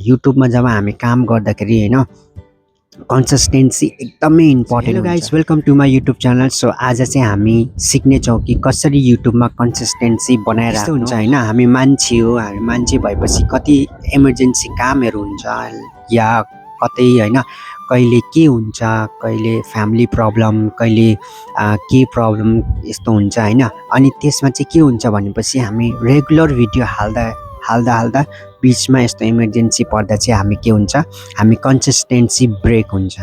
युट्युबमा जब हामी काम गर्दाखेरि हैन कन्सिस्टेन्सी एकदमै इम्पोर्टेन्ट हुन्छ। Hello guys, welcome to my YouTube channel. So आज चाहिँ हामी सिक्नेछौँ कि कसरी युट्युबमा कन्सिस्टेन्सी बनाएर राख्नु हुन्छ हैन। हामी मान्छे भएपछि कति इमर्जेन्सी कामहरू हुन्छ या कतै हैन कहिले के हुन्छ, कहिले फ्यामिली प्रब्लम, कहिले के प्रब्लम यस्तो हुन्छ हैन। अनि त्यसमा चाहिँ के हुन्छ भनेपछि हामी रेगुलर भिडियो हाल्दा बीचमा यस्तो इमर्जेन्सी पर्दा चाहिँ हामी के हुन्छ, हामी कन्सिस्टेन्सी ब्रेक हुन्छ।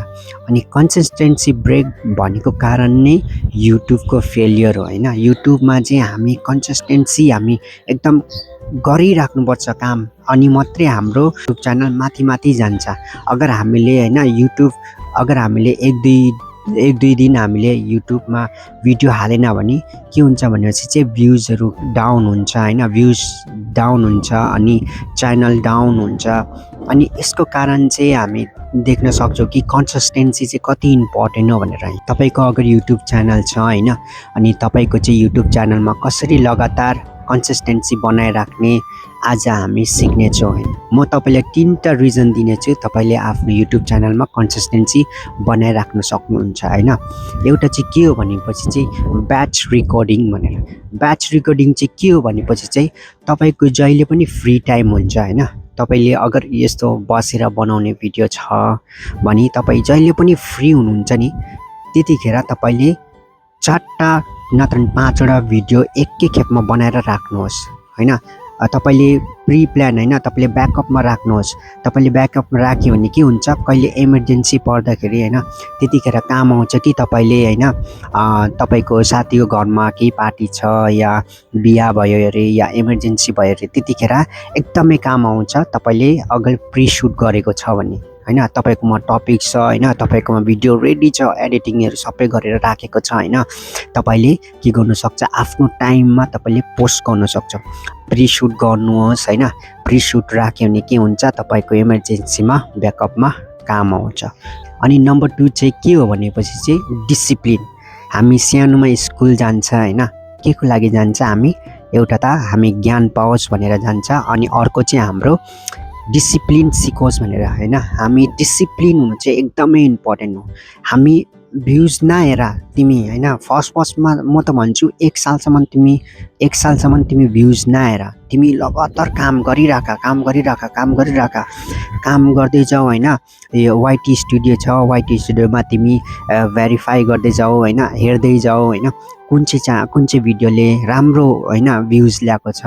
अनि कन्सिस्टेन्सी ब्रेक भनेको कारण नै युट्युबको फेलियर हो हैन। युट्युबमा चाहिँ हामी कन्सिस्टेन्सी हामी एकदम गरिराख्नुपर्छ काम, अनि मात्रै हाम्रो युट्युब च्यानल माथि जान्छ। अगर हामीले हैन अगर हामीले एक दुई दिन हामीले युट्युबमा भिडियो हालेन भने के हुन्छ भनेपछि चाहिँ भ्युजहरू डाउन हुन्छ हैन, भ्युज डाउन हुन्छ अनि च्यानल डाउन हुन्छ। अनि यसको कारण चाहिँ हामी देख्न सक्छौँ कि कन्सिस्टेन्सी चाहिँ कति इम्पोर्टेन्ट हो भनेर। तपाईको अगर युट्युब च्यानल छ हैन, अनि तपाईको चाहिँ युट्युब च्यानलमा कसरी लगातार कन्सिस्टेन्सी बनाइराख्ने आज हामी सिक्नेछौँ। म तपाईलाई 3टा रिजन दिनेछु तपाईले आफ्नो युट्युब च्यानलमा कन्सिस्टेन्सी बनाइराख्न सक्नुहुन्छ हैन। एउटा चाहिँ के हो भनेपछि चाहिँ ब्याच रिकर्डिङ भनेर। ब्याच रिकर्डिङ चाहिँ के हो भनेपछि चाहिँ तपाईको जहिले पनि फ्री टाइम हुन्छ हैन, तपाईले अगर यस्तो बसेर बनाउने भिडियो छ भने तपाई जहिले पनि फ्री हुनुहुन्छ नि, त्यतिखेर तपाईले 4टा नत्र 5वटा भिडियो एकै खेपमा बनाएर राख्नुहोस् हैन। तपाईले प्री प्लान हैन, तपाईले ब्याकअपमा राख्नुहोस्। तपाईले ब्याकअपमा राख्यो भने के हुन्छ, कहिले इमर्जेन्सी पर्दाखेरि हैन त्यतिखेर काम आउँछ कि तपाईले हैन तपाईको साथीको घरमा केही पार्टी छ या बिहा भयो अरे या इमर्जेन्सी भयो अरे त्यतिखेर एकदमै काम आउँछ तपाईले अगर प्री सुट गरेको छ भने हैन। तपाईकोमा टपिक छ हैन, तपाईकोमा भिडियो रेडी छ, एडिटिङहरु सबै गरेर राखेको छ हैन, तपाईले के गर्न सक्छ, आफ्नो टाइममा तपाईले पोस्ट गर्न सक्छ। प्री सुट गर्नुहोस् हैन। प्री सुट राख्यो भने के हुन्छ, तपाईको इमर्जेन्सीमा ब्याकअपमा काम आउँछ। अनि नम्बर 2 चाहिँ के हो भनेपछि चाहिँ डिसिप्लिन। हामी सानोमा स्कुल जान्छ हैन, के को लागि जान्छ, हामी एउटा त हामी ज्ञान पाओस् भनेर जान्छ, अनि अर्को चाहिँ हाम्रो डिसिप्लिन सिकोस् भनेर हैन। हामी डिसिप्लिन हुनु चाहिँ एकदमै इम्पोर्टेन्ट हो। हामी भ्युज नहेर तिमी हैन, फर्स्टमा म त भन्छु 1 सालसम्म तिमी भ्युज नहेर, तिमी लगातार काम गरिराख, काम गर्दै जाऊ हैन। यो वाइटी स्टुडियो छ, वाइटी स्टुडियोमा तिमी भेरिफाई गर्दै जाऊ हैन, हेर्दै जाऊ हैन, कुन चाहिँ भिडियोले राम्रो हैन भ्युज ल्याएको छ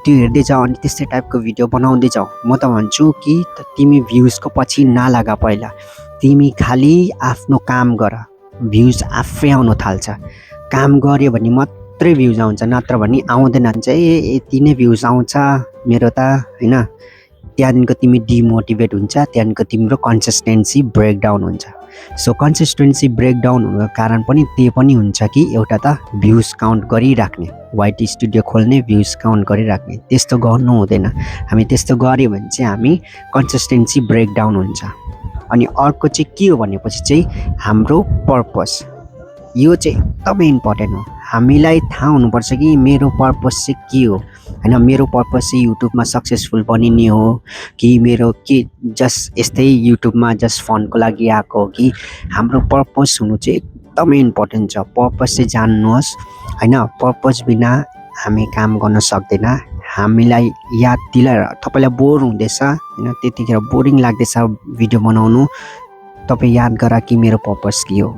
त्यो हेर्दै जाऊ, अनि त्यस्तै टाइपको भिडियो बनाउँदै जाऊ। म त भन्छु कि तिमी भ्युजको पछि नलाग, पहिला तिमी खाली आफ्नो काम गर, भ्युज आफै आउन थाल्छ। काम गर्यो भने मात्रै भ्युज आउँछ, नत्र भने आउँदैन। चाहिँ यति नै भ्युज आउँछ मेरो त हैन, त्यहाँदेखिको तिमी डिमोटिभेट हुन्छ, त्यहाँदेखिको तिम्रो कन्सिस्टेन्सी ब्रेकडाउन हुन्छ। सो कन्सिस्टेन्सी ब्रेकडाउन हुनुको कारण पनि त्यही पनि हुन्छ कि एउटा त भ्युज काउन्ट गरिराख्ने, वाइटी स्टुडियो खोल्ने, भ्युज काउन्ट गरिराख्ने, त्यस्तो गर्नु हुँदैन। हामी त्यस्तो गऱ्यो भने चाहिँ हामी कन्सिस्टेन्सी ब्रेकडाउन हुन्छ। अनि अर्को चाहिँ के हो भनेपछि चाहिँ हाम्रो पर्पस। यो चाहिँ एकदमै इम्पोर्टेन्ट हो। हामीलाई थाहा हुनुपर्छ कि मेरो पर्पस चाहिँ के हो हैन। मेरो पर्पस चाहिँ युट्युबमा सक्सेसफुल बनिने हो कि मेरो के जस्ट यस्तै युट्युबमा जस्ट फनको लागि आएको हो कि हाम्रो पर्पस हुनु चाहिँ एकदमै इम्पोर्टेन्ट छ। पर्पस चाहिँ जान्नुहोस् हैन। पर्पस बिना हामी काम गर्न सक्दैन। हामीलाई याद दिलाएर तपाईलाई बोर हुँदैछ हैन, त्यतिखेर बोरिङ लाग्दैछ भिडियो बनाउनु, तपाई याद गर कि मेरो पर्पस के हो।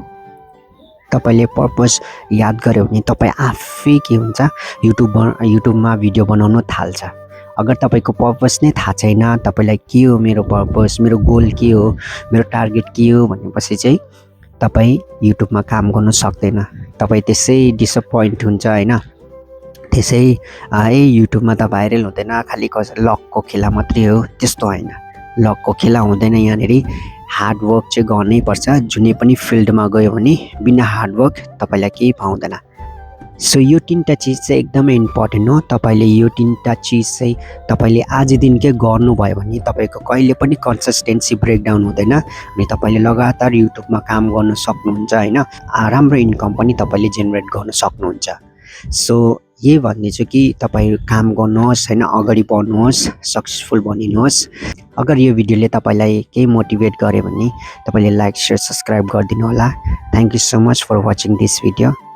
तपाईले पर्पस याद गर्यो भने तपाई आफै के हुन्छ, युट्युबमा भिडियो बनाउन थाल्छ। अगर तपाईको पर्पस नै थाहा छैन, तपाईलाई के हो मेरो पर्पस, मेरो गोल के हो, मेरो टार्गेट के हो भनेपछि चाहिँ तपाई युट्युबमा काम गर्न सक्दैन। तपाई त्यसै डिसअपोइन्ट हुन्छ हैन, त्यसै युट्युबमा त भाइरल हुँदैन, खालि लकको खेला मात्रै हो, त्यस्तो हैन। लकको खेला हुँदैन। यहाँनेरि हार्डवर्क चाहिँ गर्नै पर्छ। जुनै पनि फिल्डमा गयो भने बिना हार्डवर्क तपाईलाई केही पाउँदैन। सो यो 3टा चिज चाहिँ एकदमै इम्पोर्टेन्ट हो। तपाईले यो 3टा चिज चाहिँ तपाईले आजदेखिकै गर्नुभयो भने तपाईको कहिले पनि कन्सिस्टेन्सी ब्रेकडाउन हुँदैन, अनि तपाईले लगातार युट्युबमा काम गर्न सक्नुहुन्छ हैन। राम्रो इन्कम पनि तपाईले जेनेरेट गर्न सक्नुहुन्छ। सो यही भन्नेछु कि तपाईँ काम गर्नुहोस् होइन, अगाडि बढ्नुहोस्, सक्सेसफुल बनिनुहोस्। अगर यो भिडियोले तपाईँलाई केही मोटिभेट गर्यो भने तपाईँले लाइक, सेयर, सब्सक्राइब गरिदिनु होला। Thank you so much for watching this video.